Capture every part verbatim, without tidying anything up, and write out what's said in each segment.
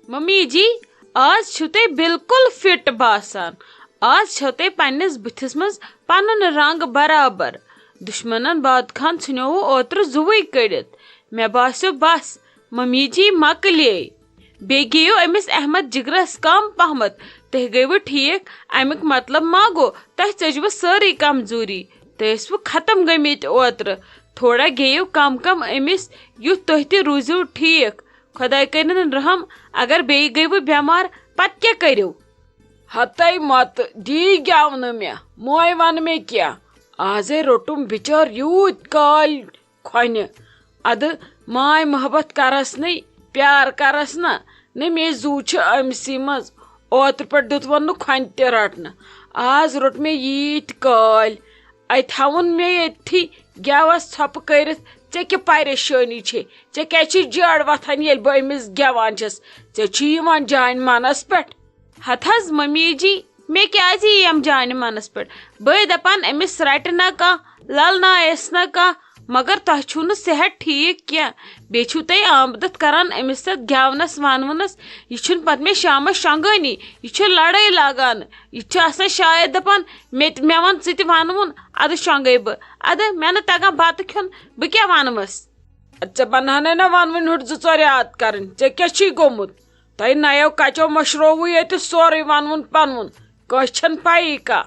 Mummy جی، آز چھِو تُہۍ بالکل فٹ باسان۔ آز چھَو تۄہہِ پننِس بٕتھِس منٛز پنُن رنگ برابر۔ دُشمنن باد خان ژھٕنیووٕ اوترٕ زُوٕے کٔڑِتھ۔ مےٚ باسیو بس، ممی جی مۄکلے۔ بیٚیہِ گٔیو أمِس احمد جگرس کم پہمتھ۔ تُہۍ گٔیوٕ ٹھیٖک، امیُک مطلب ما گوٚو تۄہہِ ژٔجوٕ سٲرٕے کمزوری؟ تُہۍ ٲسوٕ ختم گٔمٕتۍ اوترٕ۔ تھوڑا گٔیو کم کم أمِس، یُتھ تُہۍ تہِ روٗزِو ٹھیٖک۔ خۄداے کٔرِنَن رحم، اگر بیٚیہِ گٔیوٕ بٮ۪مار، پتہٕ کیٛاہ کٔرِو؟ ہتے مت دی گٮ۪ونہٕ مےٚ، موے وَن مےٚ کینٛہہ۔ آزے روٚٹُم بِچار یوٗت کالۍ کھۄنہِ۔ اَدٕ ماے محبت کرس نٕے، پیار کرس نہ، نہ مے زُو چھِ أمسٕے منٛز۔ اوترٕ پٮ۪ٹھ دیُت وۄنۍ نہٕ کھۄنہِ تہِ رٹنہٕ۔ آز روٚٹ مےٚ ییٖتۍ کالۍ۔ اَتہِ تھاوُن مےٚ ییٚتھی گٮ۪وَس ژھۄپہٕ کٔرِتھ۔ ژےٚ کیٛاہ پریشٲنی چھے؟ ژےٚ کیٛازِ چھِ جیڑ وۄتھان ییٚلہِ بہٕ أمِس گٮ۪وان چھَس؟ ژےٚ چھُ یِوان جانہِ منَس پٮ۪ٹھ۔ ہتہٕ حظ ممی جی، مےٚ کیٛازِ یِیَم جانہِ منَس پٮ۪ٹھ؟ بہٕ ہے دَپان أمِس رَٹہِ نہ کانٛہہ، لَلنایَس نہ کانٛہہ، مگر تۄہہِ چھُو نہٕ صحت ٹھیٖک کینٛہہ۔ بیٚیہِ چھِو تُہۍ آمدَتھ کَران أمِس سۭتۍ گٮ۪ونَس وَنوُنَس۔ یہِ چھُنہٕ پَتہٕ مےٚ شامَس شۄنٛگٲنی، یہِ چھُ لَڑٲے لاگان۔ یہِ چھُ آسان شاید دَپان، مےٚ تہِ، مےٚ وَن ژٕ تہِ وَنوُن، اَدٕ شۄنٛگَے بہٕ۔ اَدٕ مےٚ نہٕ تَگان بَتہٕ کھیوٚن، بہٕ کیٛاہ وَنوَس؟ اَدٕ ژےٚ بَنہٕ ہَنے نہ وَنوٕنۍ ہیوٚٹ زٕ ژور یاد کَرٕنۍ، ژےٚ کیٛاہ چھی گوٚمُت؟ تۄہہِ نَیو کَچو مٔشرووُے ییٚتہِ سورُے وَنوُن پَنوُن، کٲنٛسہِ چھَنہٕ پَیی کانٛہہ۔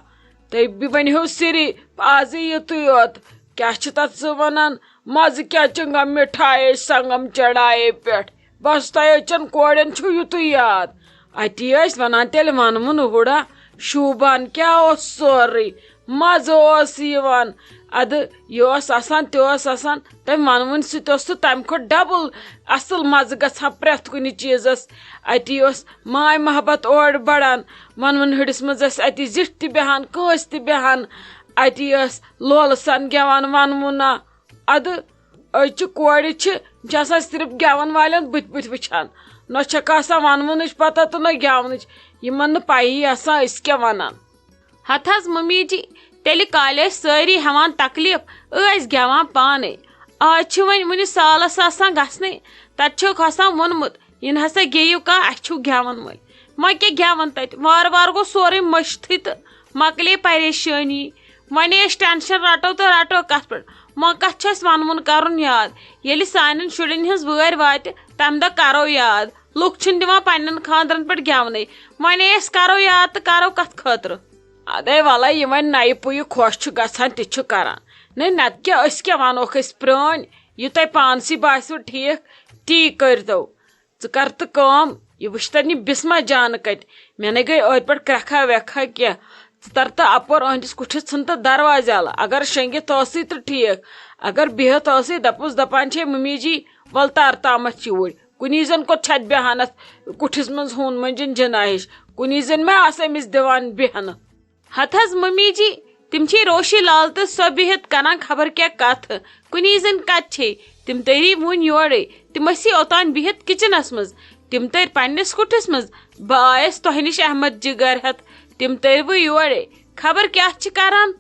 تُہۍ بہِ ؤنۍ ہیوٚو صرف آزٕے یُتُے یوت، کیٛاہ چھِ تَتھ ژٕ وَنان، مَزٕ کیٛاہ چنٛگم مِٹھایے سنٛگم چڑھایے پٮ۪ٹھ۔ بس تۄہہِ أچھن کورٮ۪ن چھُ یُتُے یاد۔ اَتی ٲسۍ وَنان تیٚلہِ وَنوُن ہُڑا، شوٗبان کیٛاہ اوس سورُے، مَزٕ اوس یِوان۔ اَدٕ یہِ اوس آسان، تہِ اوس آسان، تٔمۍ وَنوُن سۭتۍ اوس سُہ تَمہِ کھۄتہٕ ڈبل اَصٕل مَزٕ گژھان پرٛٮ۪تھ کُنہِ چیٖزَس۔ اَتی اوس ماے محبت اورٕ بَڑان۔ وَنوُن ہٕڑِس منٛز ٲسۍ اَتی زِٹھۍ تہِ بیٚہان، کٲنٛسہِ تہِ بیٚہان۔ اَتی ٲس لولہٕ سان گٮ۪وان وَنوُنا۔ اَدٕ أزچہِ کورِ چھِ، یِم چھِ آسان صرف گٮ۪وَن والٮ۪ن بٕتھِ بٕتھِ وٕچھان۔ نہ چھَکھ آسان وَنوُنٕچ پَتہ تہٕ نہ گٮ۪ونٕچ۔ یِمَن نہٕ پَیی آسان أسۍ کیٛاہ وَنان۔ ہتہٕ حظ ممی جی، تیٚلہِ کالہِ ٲسۍ سٲری ہٮ۪وان تکلیف، ٲسۍ گٮ۪وان پانے۔ آز چھِ وۄنۍ وُنہِ سالس آسان گژھنٕے، تتہِ چھُکھ آسان ووٚنمُت، یہِ نہ ہسا گیٚیِو کانٛہہ، اَسہِ چھُو گٮ۪وَن وٲلۍ۔ وۄنۍ کیٛاہ گٮ۪وَن تتہِ؟ وارٕ وارٕ گوٚو سورُے مٔشتھٕے تہٕ مۄکلے پریشٲنی۔ وۄنۍ ہے أسۍ ٹینشن رٹو تہٕ رٹو کتھ پٮ۪ٹھ؟ وۄنۍ کتھ چھُ اَسہِ وَنہٕ وُن کرُن یاد؟ ییٚلہِ سانٮ۪ن شُرٮ۪ن ہٕنٛز وٲرۍ واتہِ، تمہِ دۄہ کرو یاد۔ لُکھ چھِنہٕ دِوان پننٮ۪ن خانٛدرن پٮ۪ٹھ گٮ۪ونَے۔ وۄنۍ ہے أسۍ کرو یاد تہٕ کرو کتھ خٲطرٕ؟ ادے ولے، یہِ وۄنۍ نَیہِ پُیہِ خۄش چھُ گژھان، تہِ چھُ کران۔ نہ، نتہٕ کیٛاہ، أسۍ کیٛاہ ونہوکھ أسۍ پرٛٲنۍ؟ یہِ تۄہہِ پانسٕے باسیو ٹھیٖک، تی کٔرۍتو۔ ژٕ کر تہٕ کٲم، یہِ وٕچھ تَتہِ نہٕ بسمہ جانہٕ کتہِ۔ مےٚ نے گٔے أتھۍ پٮ۪ٹھ کرٛٮ۪کھا وٮ۪کھا کینٛہہ۔ ژٕ تر تہٕ اپور أہنٛدِس کُٹھِس، ژھٕن تہٕ دروازٕ یَلہٕ۔ اگر شۄنٛگِتھ ٲسٕے تہٕ ٹھیٖک، اگر بِہِتھ ٲسٕے، دپُس دپان چھے ممی جی، ول تار تامتھ یوٗرۍ۔ کُنی زٔنۍ کوٚت چھِ اتہِ بیٚہان اتھ کُٹھِس منٛز ہوٗن مٔنٛجِن جِناح ہِش؟ کُنی زٔنۍ ما آسہٕ أمِس دِوان بیٚہنہٕ؟ ہتہٕ حظ ممی جی، تِم چھے روشی لال تہٕ سۄ بِہِتھ کران خبر کیٛاہ کتھٕ۔ کُنی زٔنۍ کتہِ چھے؟ تِم تٔری وُنۍ یورے۔ تِم ٲسی اوتام بِہِتھ کچنس منٛز۔ تِم تٔرۍ پننِس کُٹھِس منٛز۔ بہٕ آیس تۄہہِ نِش احمد جگر ہٮ۪تھ۔ تِم تٔرۍ وۄنۍ یورے۔ خبر کیٛاہ چھِ کران؟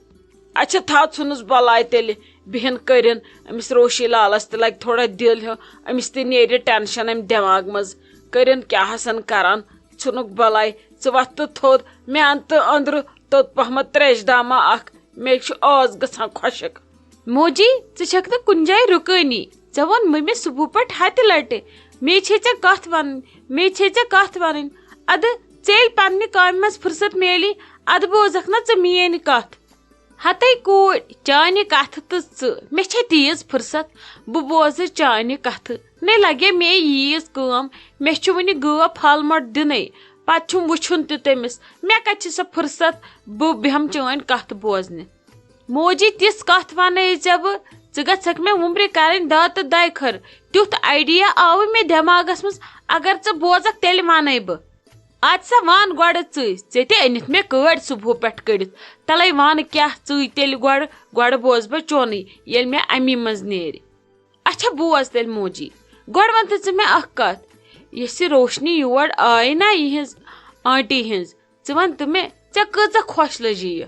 اچھا، تھاو، ژھُنُس بلاے تیٚلہِ۔ بِہِن کٔرِن أمِس روشی لالس تہِ لگہِ تھوڑا دِل ہیوٗ، أمِس تہِ نیرِ ٹینشن امہِ دٮ۪ماغ منٛز۔ کٔرِن کیٛاہ آسن کران، ژھُنُکھ بلاے۔ ژٕ وۄتھ تہٕ تھوٚد، مےٚ اَن تہٕ أنٛدرٕ توٚت پہمتھ تریشہِ دامہ اکھ، مےٚ چھُ ٲس گژھان خۄشک۔ موجی، ژٕ چھکھ نہٕ کُنہِ جایہِ رُکٲنی۔ ژےٚ ووٚن مٔمی صبحہٕ پٮ۪ٹھ ہتہِ لٹہِ، مے چھے ژےٚ کتھ ونٕنۍ، مے چھے ژےٚ کتھ ونٕنۍ۔ ادٕ ژےٚ ییٚلہِ پننہِ کامہِ منٛز فرصت میلی، ادٕ بوزکھ نا ژٕ میٲنۍ کتھ۔ ہتے کوٗرۍ، چانہِ کتھٕ تہٕ ژٕ، مےٚ چھے تیٖژ فرصت، بہٕ بوزٕ چانہِ کتھٕ۔ نے لگے مے ییٖژ کٲم، مےٚ چھُ وُنہِ گٲو پھل مۄٹ دِنَے، پتہٕ چھُم وُچھُن تہِ تٔمِس۔ مےٚ کتہِ چھِ سۄ فرصت، بہٕ بیٚہم چٲنۍ کتھ بوزنہِ۔ موجی، تِژھ کتھ ونَے ژےٚ بہٕ، ژٕ گژھکھ مےٚ وُمبرِ کرٕنۍ داد تہٕ دَے خٲر۔ تیُتھ idea آوٕ مےٚ دٮ۪ماغس منٛز، اگر ژٕ بوزکھ تیٚلہِ ونَے بہٕ۔ اد سا وَن گۄڈٕ ژٕے، ژےٚ تہِ أنِتھ مےٚ کٲڑۍ صبحہٕ پٮ۪ٹھ کٔڑِتھ۔ تَلَے وَن کیٛاہ ژٕے تیٚلہِ گۄڈٕ، گۄڈٕ بوزٕ بہٕ چونُے، ییٚلہِ مےٚ اَمی منٛز نیرِ۔ اچھا بوز تیٚلہِ موجی، گۄڈٕ وَن تہٕ ژٕ مےٚ اَکھ کَتھ۔ یۄس یہِ روشنی یور آیہِ نا یِہٕنٛز آنٹی ہٕنٛز، ژٕ وَن تہٕ مےٚ، ژےٚ کۭژاہ خۄش لٔجی یہِ؟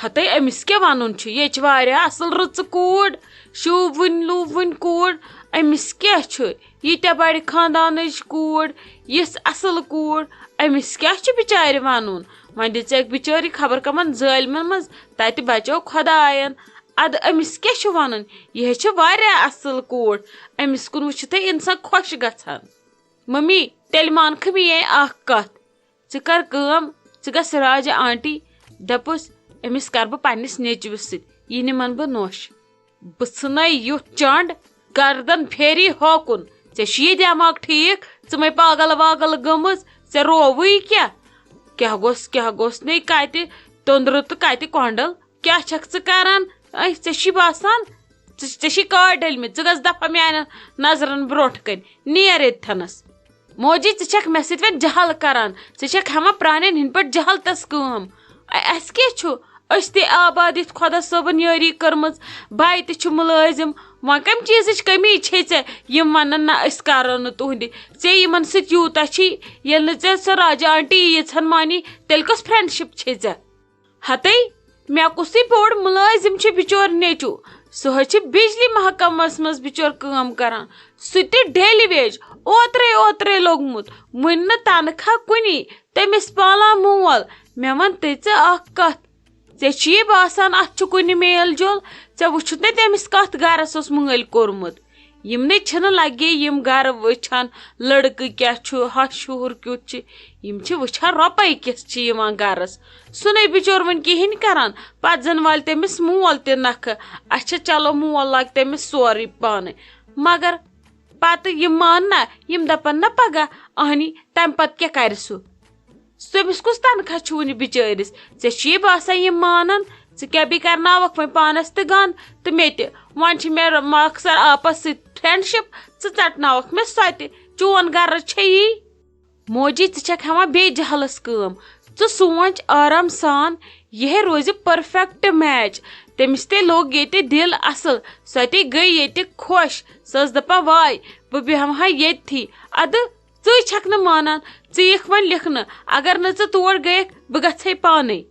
ہتے أمِس کیٛاہ وَنُن چھُ؟ یہِ چھِ واریاہ اَصٕل رٕژٕ کوٗر، شوٗبوٕنۍ لوٗبوٕنۍ کوٗر۔ أمِس کیٛاہ چھُ؟ ییٖتیٛاہ بَڑِ خاندانٕچ کوٗر، یِژھ اَصٕل کوٗر، أمِس کیٛاہ چھُ بِچارِ وَنُن؟ وۄنۍ دِژٮ۪کھ بِچٲرۍ خبر کَمَن ظٲلمَن منٛز، تَتہِ بَچو خۄدایَن۔ اَدٕ أمِس کیٛاہ چھُ وَنُن؟ یہِ ہے چھِ واریاہ اَصٕل کوٗر، أمِس کُن وٕچھِتھٕے اِنسان خۄش گژھان۔ مٔمی، تیٚلہِ مانکھٕ میٛٲنۍ اَکھ کَتھ۔ ژٕ کر کٲم، ژٕ گژھ راجہ آنٹی، دپُس، أمِس کر بہٕ پننِس نیٚچوِس سۭتۍ، یہِ نِمن بہٕ نوٚش۔ بہٕ ژھٕنے یُتھ چنڈ، گردن پھیری ہوکُن۔ ژےٚ چھُ یہِ دٮ۪ماغ ٹھیٖک؟ ژٕ مَے پاگل واگل گٔمٕژ؟ ژےٚ رووُے کیٛاہ؟ کیٛاہ گوٚژھ، کیٛاہ گوٚژھ نے کتہِ توٚنٛدرٕ تہٕ کتہِ کۄنڈل؟ کیٛاہ چھکھ ژٕ کران؟ اے، ژےٚ چھی باسان، ژٕ، ژےٚ چھی کاٹۍ ڈٔلمٕتۍ، ژٕ گژھ دفعہ میانٮ۪ن نظرن برونٛٹھ کنۍ، نیر ییٚتھنس۔ موجی، ژٕ چھکھ مےٚ سۭتۍ وۄنۍ جہل کران، ژٕ چھکھ ہٮ۪وان پرانٮ۪ن ہٕنٛدۍ پٲٹھۍ جہالتس کٲم۔ اَ-، اَسہِ کیٛاہ چھُ؟ أسۍ تہِ آباد یِتھ خۄدا صٲبن یٲری کٔرمٕژ، بھاے تہِ چھُ مُلٲزِم، وۄنۍ کمہِ چیٖزٕچ کٔمی چھے ژےٚ یِم ونن نہ أسۍ کرو نہٕ تُہنٛدِ؟ ژےٚ یِمن سۭتۍ یوٗتاہ چھی، ییٚلہِ نہٕ ژےٚ سۄ راجہ آنٹی ییٖژہن مانی، تیٚلہِ کۄس فرینڈشپ چھے ژےٚ؟ ہتے، مےٚ کُسٕے بوٚڑ مُلٲزِم چھُ بِچور نیٚچوٗ؟ سُہ حظ چھُ بجلی محکمس منٛز بِچور کٲم کران۔ سُہ تہِ ڈیلی ویج، اوترے اوترے لوٚگمُت، وُنہِ نہٕ تنخواہ کُنی۔ تٔمِس پالان مول۔ مےٚ وَن تہٕ ژٕ اکھ کتھ، ژےٚ چھُ یہِ باسان اتھ چھُ کُنہِ میل جول؟ ژےٚ وُچھُتھ نے تٔمِس کتھ گرس اوس مٲلۍ کوٚرمُت؟ یِم نے چھِنہٕ لگے یِم گرٕ وٕچھان، لڑکہٕ کیٛاہ چھُ، ہش ہُہُر کیُتھ چھُ، یِم چھِ وٕچھان رۄپے کِژھ چھِ یِوان گرس۔ سُہ نے بِچور وۄنۍ کِہیٖنۍ کران، پتہٕ زن والہِ تٔمِس مول تہِ نکھٕ۔ اچھا چلو، مول لاگہِ تٔمِس سورُے پانے۔ مگر پتہٕ یِم مان نہ، یِم دپن نہ پگاہ، اہنی، تمہِ پتہٕ کیٛاہ کرِ سُہ؟ تٔمِس کُس تنخواہ چھُ وُنہِ بِچٲرِس؟ ژےٚ چھُ یہِ باسان یِم مانن؟ ژٕ کیٛاہ بیٚیہِ کرناوکھ وۄنۍ پانس تہِ گنٛد تہٕ مےٚ تہِ؟ وۄنۍ چھِ مےٚ مۄخصر آپس سۭتۍ فرینڈشپ، ژٕ ژٹناوکھ مےٚ سۄ تہِ۔ چون غرض چھے یی؟ موجی، ژٕ چھکھ ہٮ۪وان بیٚیہِ جہلس کٲم۔ ژٕ سونٛچ آرام سان، یِہے روزِ پرفیکٹ میچ۔ تٔمِس تے لوٚگ ییٚتہِ دِل اصل، سۄ تے گٔے ییٚتہِ خۄش۔ سۄ ٲس دپان، واے، بہٕ بیٚہمہٕ ہا ییٚتھی۔ ادٕ ژٕے چھکھ نہٕ مانان، ژٕ یِکھ وۄنۍ لیکھنہٕ۔ اگر نہٕ ژٕ تور گٔیکھ، بہٕ گژھے پانے۔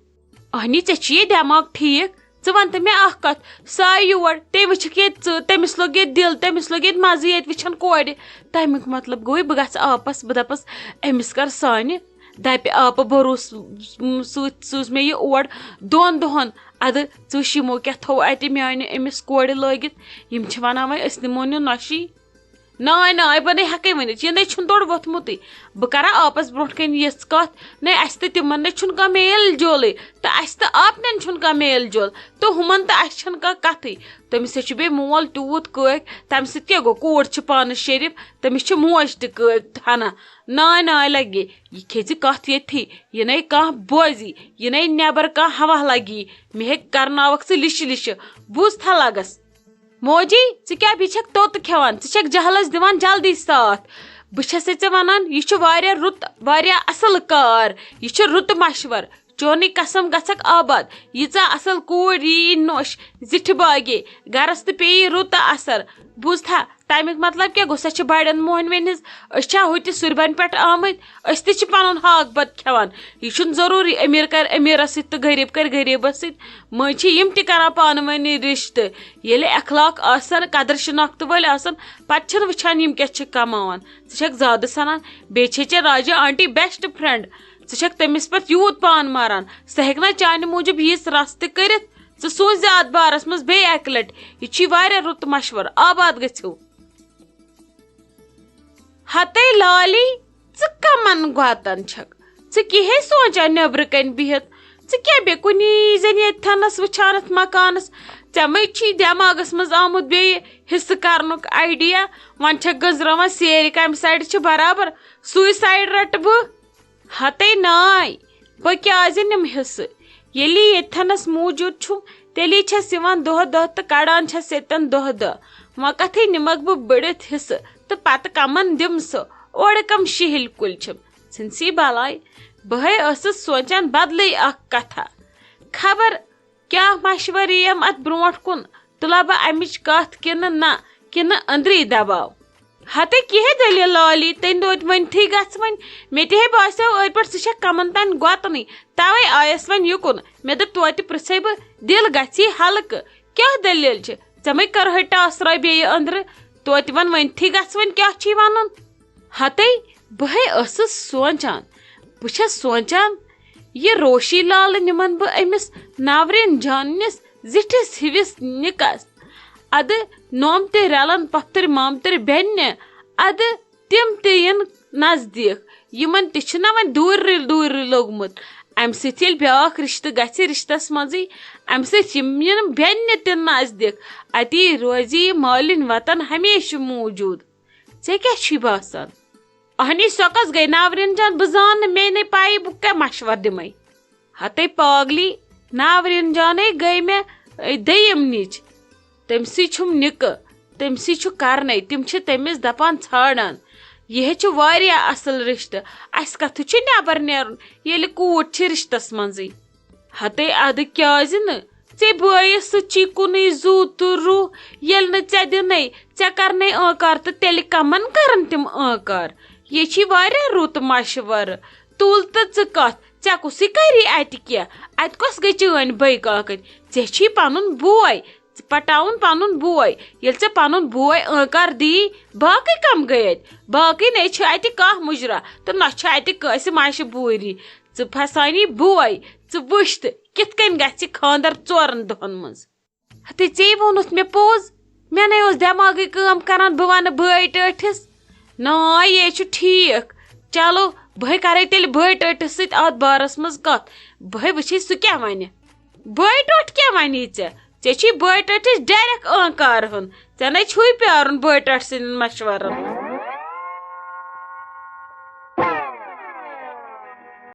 اہنی، ژےٚ چھُ یے دٮ۪ماغ ٹھیٖک؟ ژٕ وَن تہٕ مےٚ اکھ کتھ، سۄ آیہِ یور، تٔمۍ وٕچھکھ ییٚتہِ ژٕ، تٔمِس لوٚگ ییٚتہِ دِل، تٔمِس لوٚگ ییٚتہِ مزٕ ییٚتہِ وٕچھان کورِ۔ تمیُک مطلب گوٚوٕے بہٕ گژھٕ آپس، بہٕ دپس، أمِس کر سانہِ دپہِ آپہٕ بروسہٕ سۭتۍ سوٗز مےٚ یہِ اور دۄن دۄہن۔ ادٕ ژٕ وٕچھ یِمو کیٛاہ تھوٚو اتہِ میانہِ أمِس کورِ لٲگِتھ۔ یِم چھِ ونان وۄنۍ أسۍ نِمون یہِ نۄشی۔ ناے، ناے، بہٕ نے ہٮ۪کے ؤنِتھ، یہِ نے چھُنہٕ تورٕ ووٚتھمُتٕے۔ بہٕ کرا آپس برونٛٹھ کنہِ یِژھ کتھ؟ نے، اسہِ تہٕ تِمن نے چھُنہٕ کانٛہہ میل جولٕے، تہٕ اسہِ تہٕ آپنٮ۪ن چھُنہٕ کانٛہہ میل جول، تہٕ ہُمن تہٕ اسہِ چھَنہٕ کانٛہہ کتھٕے۔ تٔمِس ہے چھُ بیٚیہِ مول تیوٗت کٲفۍ، تمہِ سۭتۍ کیٛاہ گوٚو؟ کوٗر چھِ پانس شریف، تٔمِس چھِ موج تہِ کٲفۍ ہنا۔ ناے، ناے لگے، یہِ کھیٚژِ کتھ ییٚتھی، یہِ نے کانٛہہ بوزی، یہِ نے نٮ۪بر کانٛہہ ہوا لگی، مےٚ ہے کرناوکھ ژٕ لِشہِ لِشہِ، بوٗزتھا لگس؟ موجی، ژٕ کیٛاہ بیٚیہِ چھکھ توٚت کھٮ۪وان؟ ژٕ چھکھ جہلس دِوان جلدی ساتھ۔ بہٕ چھسے ژےٚ ونان، یہِ چھُ واریاہ رُت، واریاہ اصل کار۔ یہِ چھُ رُت مشور۔ چونُے قسم گژھکھ آباد۔ ییٖژاہ اصل کوٗر یی نوٚش زِٹھِ باگے۔ گرس تہِ پیٚیہِ رُت اثر۔ بوٗزتھا، تمیُک مطلب کیٛاہ گوٚو؟ سۄ چھِ بڑٮ۪ن موہنوٮ۪ن ہٕنٛز۔ أسۍ چھا ہُتہِ سُربن پٮ۪ٹھ آمٕتۍ؟ أسۍ تہِ چھِ پنُن ہاکھ بتہٕ کھٮ۪وان۔ یہِ چھُنہٕ ضروٗری أمیٖر کرِ أمیٖرس سۭتۍ تہٕ غریٖب کرِ غریٖبس سۭتۍ۔ مٔنٛزۍ چھِ یِم تہِ کران پانہٕ ؤنی رِشتہٕ۔ ییٚلہِ اخلاق آسن، قدر شناخت وٲلۍ آسن، پتہٕ چھِنہٕ وٕچھان یِم کیٛاہ چھِ کماوان۔ ژٕ چھکھ زیادٕ سنان۔ بیٚیہِ چھے ژےٚ راجہ آنٹی بیسٹ فرینڈ۔ ژٕ چھکھ تٔمِس پٮ۪ٹھ یوٗت پان ماران۔ سۄ ہیٚکہِ نا چانہِ موٗجوٗب ییٖژ رژھ تہِ کٔرِتھ؟ ژٕ سوٗنچ زِ اتھ بارس منٛز بیٚیہِ اکہِ لٹہِ۔ یہِ چھی واریاہ رُت مشورٕ۔ آباد گٔژھِو۔ ہتے لالی، ژٕ کمن گۄتن چھکھ؟ ژٕ کیٛاہ ہے سونچان نیبرٕ کنۍ بِہِتھ؟ ژٕ کیٛاہ بیٚیہِ کُنی زٔنۍ ییٚتہِ تھنس وٕچھان اتھ مکانس؟ ژےٚ مے چھی دٮ۪ماغس منٛز آمُت بیٚیہِ حصہٕ کرنُک آیڈیا؟ وۄنۍ چھکھ گٔنزراوان سیرِ کمہِ سایڈٕ چھِ برابر، سُے سایڈ رٹہٕ بہٕ۔ ہتے ناے، بہٕ کیٛازِ نِمہٕ حصہٕ؟ ییٚلہِ یہِ ییٚتھنَس موٗجوٗد چھُم، تیٚلی چھَس یِوان دۄہ دۄہ تہٕ کَڑان چھَس ییٚتٮ۪ن دۄہ دۄہ۔ وۄنۍ کَتھٕے نِمَکھ بہٕ بٔڑِتھ حصہٕ تہٕ پَتہٕ کَمَن دِمہٕ سُہ؟ اورٕ کَم شِہِلۍ کُلۍ چھِم؟ ژھٕنسٕے بَلاے، بہٕ ہے ٲسٕس سونٛچان بدلٕے اَکھ کَتھا۔ خبر کیٛاہ مَشوَرٕ یِیَم اَتھ برٛونٛٹھ کُن، تُلہ بہٕ اَمِچ کَتھ کِنہٕ نہ، کِنہٕ أنٛدری دَباو؟ ہتے کیٛاہ دٔلیٖل لالی، تٔمۍ دوٚپ وۄنۍ تھٕے گژھِ وۄنۍ۔ مےٚ تہِ ہے باسیو أتھۍ پٮ۪ٹھ ژٕ چھَکھ کَمَن تام گۄتنٕے، تَوَے آیَس وۄنۍ یُکُن۔ مےٚ دوٚپ توتہِ پرٛژھے بہٕ، دِل گژھی ہلکہٕ۔ کیٛاہ دٔلیٖل چھِ؟ ژےٚ مَے کَرہَے ٹاسراے بیٚیہِ أنٛدرٕ؟ توتہِ وَن وۄنۍ تھٕے گژھِ وۄنۍ کیٛاہ چھی وَنُن؟ ہتے بہٕ ہے ٲسٕس سونٛچان، بہٕ چھَس سونٛچان، یہِ روشی لالہٕ نِمَن بہٕ أمِس ناورین جاننِس زِٹھِس ہِوِس نِکَس۔ اَدٕ نومتٕرۍ رَلَن پۄپھتٕرۍ مامتٕرۍ بیٚنہِ، اَدٕ تِم تہِ یِن نزدیٖک۔ یِمَن تہِ چھُنہ وۄنۍ دوٗرِ دوٗرِ لوٚگمُت۔ اَمہِ سۭتۍ ییٚلہِ بیٛاکھ رِشتہٕ گژھِ رِشتَس منٛزٕے، اَمہِ سۭتۍ یِم یِن بیٚنہِ تہِ نزدیٖک۔ اَتی روزِ یہِ مٲلِنۍ وطن ہمیشہٕ موٗجوٗد۔ ژےٚ کیٛاہ چھُے باسان؟ اہنی سۄ کۄس گٔے ناورین جان؟ بہٕ زانہٕ نہٕ، مےٚ نے پَیی بہٕ کیٛاہ مَشوَرٕ دِمَے۔ ہتے پاگلی، ناورین جانے گٔے مےٚ، اے، دوٚیِم نِچ۔ تٔمۍ سٕے چھُم نِکہٕ، تٔمۍ سٕے چھُ کرنے، تِم چھِ تٔمِس دپان ژھانڈان۔ یہِ ہے چھُ واریاہ اصل رشتہٕ، اسہِ کتھٕ چھُ نٮ۪بر نیرُن، ییٚلہِ کوٗر چھِ رشتس منٛزٕے۔ ہتے ادٕ کیازِ نہٕ؟ ژےٚ بٲیِس سۭتۍ چھی کُنُے زُو تہٕ روح، ییٚلہِ نہٕ ژےٚ دِنَے، ژےٚ کرنَے آنکار تہٕ تیٚلہِ کمن کرن تِم آنکار؟ یہِ چھی واریاہ رُت مشورٕ۔ تُل تہٕ ژٕ کتھ، ژےٚ کُسٕے کری اتہِ کینٛہہ؟ اتہِ کۄس گٔے چٲنۍ بٲے کاکٕنۍ؟ ژےٚ چھی پنُن بوے، ژٕ پٹاوُن پنُن بوے۔ ییٚلہِ ژےٚ پنُن بوے آنکار دی، باقٕے کم گٔے اتہِ؟ باقٕے نے چھِ اتہِ کانٛہہ مُجرا تہٕ نہ چھِ اتہِ کٲنٛسہِ ماشہِ بوٗری۔ ژٕ پھسانی بوے، ژٕ وٕچھ تہٕ کِتھ کٔنۍ گژھِ خاندر ژورن دۄہن منٛز۔ ہتے ژےٚ ووٚنُتھ مےٚ پوٚز، مےٚ نے اوس دٮ۪ماغٕے کٲم کران، بہٕ وَنہٕ بٲے ٹٲٹھِس۔ نا، یے چھُ ٹھیٖک۔ چلو، بہٕ ہے کرے تیٚلہِ بٲے ٹٲٹھِس سۭتۍ اَتھ بارس منٛز کتھ۔ بہٕ ہے وٕچھے سُہ کیٛاہ وَنہِ۔ بٲے ٹوٹھ کیٛاہ وَنی ژےٚ؟ ژےٚ چھی بٲے ٹٲٹھِس ڈایریکٹ آنکار ہُن۔ ژےٚ نے چھُے پیارُن بٲے ٹٲٹھۍ سٕنٛدٮ۪ن مشورن۔